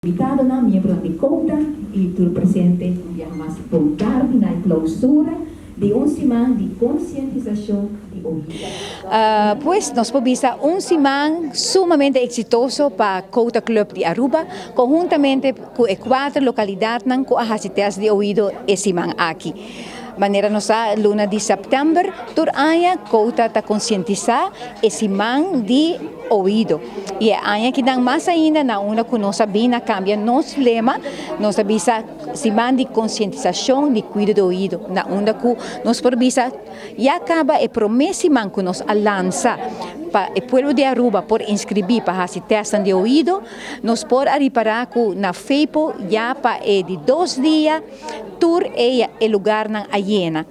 Invitadonan, miembronan di Quota y tur presente, un biaha mas bon tardi na e clausura di un siman di concientisacion di oido. Pues nos por bisa un siman sumamente exitoso pa Quota Club di Aruba, conhuntamente cu e cuater localidadnan cu a haci test di oido e siman aki. Manera nos sa, luna di september tur aña Quota ta concientisa e siman di oido. Y e aña akinan mas ainda na unda cu nos a bin a cambia nos lema, nos a bisa siman di concientisacion di cuido di oido, na unda cu nos por bisa ya caba e prome siman cu nos a lansa pa e pueblo di Aruba por inscribi pa haci testnan di oido, nos por a ripara cu na FEPO ya pa e di dos dia tur e e lugarnan a yena.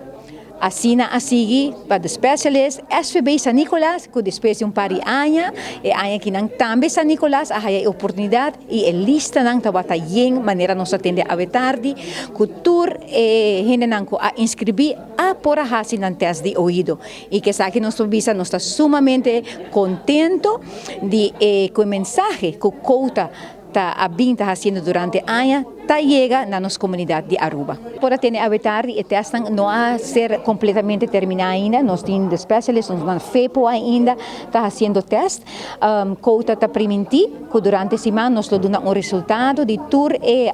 Asina a sigui pa The Specialist, SVB San Nicolas, cu despues di un par di aña, e aña akinan tambe San Nicolas a haya e oportunidad y e listanan tabata yen manera nos a tende awe tardi, cu tur e hendenan cu a inscribi a por a haci nan test di oido. Y cu esaki nos por bisa nos ta sumamente contento di e cu e mensahe cu Quota ta a bin ta haciendo durante aña ta yega na nos comunidad di Aruba. Por a tene awe tardi e testnan no a ser completamente termina ainda, nos tin de specialist, nos na FEPO ainda ta haciendo test. Quota ta priminti cu durante siman nos lo duna un resultado di tur e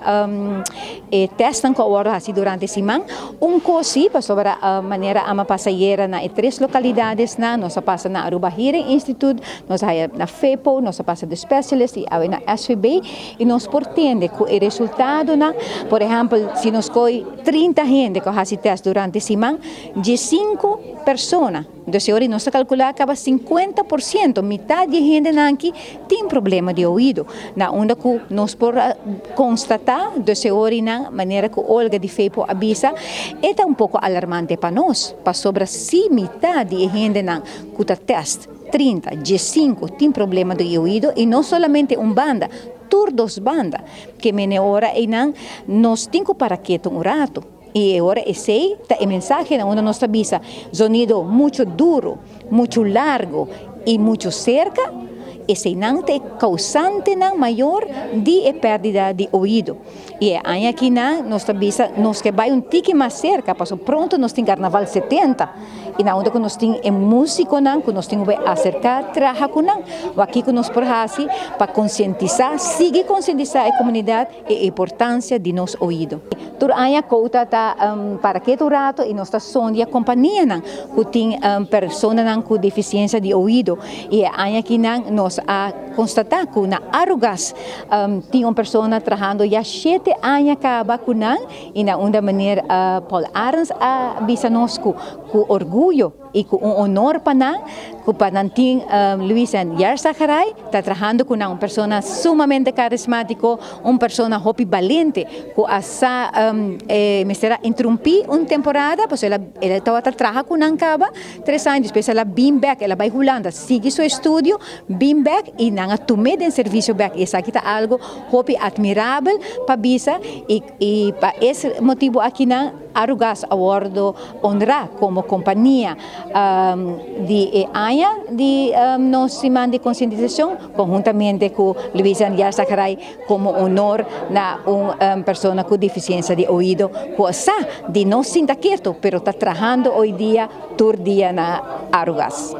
e testnan cu a wordo haci durante siman. Un cos si, pasobra manera ama pasa ayera na e tres localidadesnan, nos a pasa na Aruba Hearing Institute, Nos a haya na FEPO, nos a pasa de specialist y awe na SVB y nos por tende cu e resultadonan, por ehempel, si nos coy 30 hende cu a haci test durante siman, 15 persona, entonces ora nos ta calcula caba 50%, mitad di e hendenan aki tin problema di oido, na unda cu nos por constata, entonces ora nan, manera cu Olga di FEPO a bisa, e ta un poco alarmante pa nos, pasobra si mitad di e hendenan cu ta test, 30, 15 tin problema di oido y no solamente un banda, tur dos banda. Ke mene ora eynan nos tin cu para keto un rato y e ora esey ta e mensahe na unda nos ta bisa zonido mucho duro, mucho largo y mucho cerca, eseynan ta e causantenan mayor di e perdida di oido. Y e aña akinan nos ta bisa nos ke bay un tiki mas cerca pasobra pronto nos tin carnaval 70. Y na unda cu nos tin e musiconan cu nos tin cu bay acerca traha cu nan. Wak kico nos por haci pa concientisa, sigui concientisa e comunidad e importancia di nos oido. Tur aña Cota ta para keto un rato y nos ta sondia companianan cu tin personanan cu deficiencia di oido. Y e aña akinan nos a constata cu na Arugas tin un persona trahando ya shete aña caba cu nan. Y na unda meneer Paul Arends a bisa nos cu cu orguyo y cu un honor pa nan cu pa nan tin Luis-Ann Yarzagaray ta trahando cu nan, un persona sumamente carismatico, un persona hopi balente cu a sa mester a interumpi un temporada pasobra el a tabata traha cu nan caba tres aña despues el a bin bek, el a bay Hulanda sigui su estudio bin bek y nan a tum'e den servicio bek y esaki ta algo hopi admirabel pa bisa y Y pa es motibo akinan Arugas a wordo honra como compania di e aña di nos siman di concientisacion conhuntamente cu Luisan Yarzagaray como honor na un persona cu deficiencia di oido cu a sa di no sinta keto pero ta trahando hoy dia tur dia na Arugas.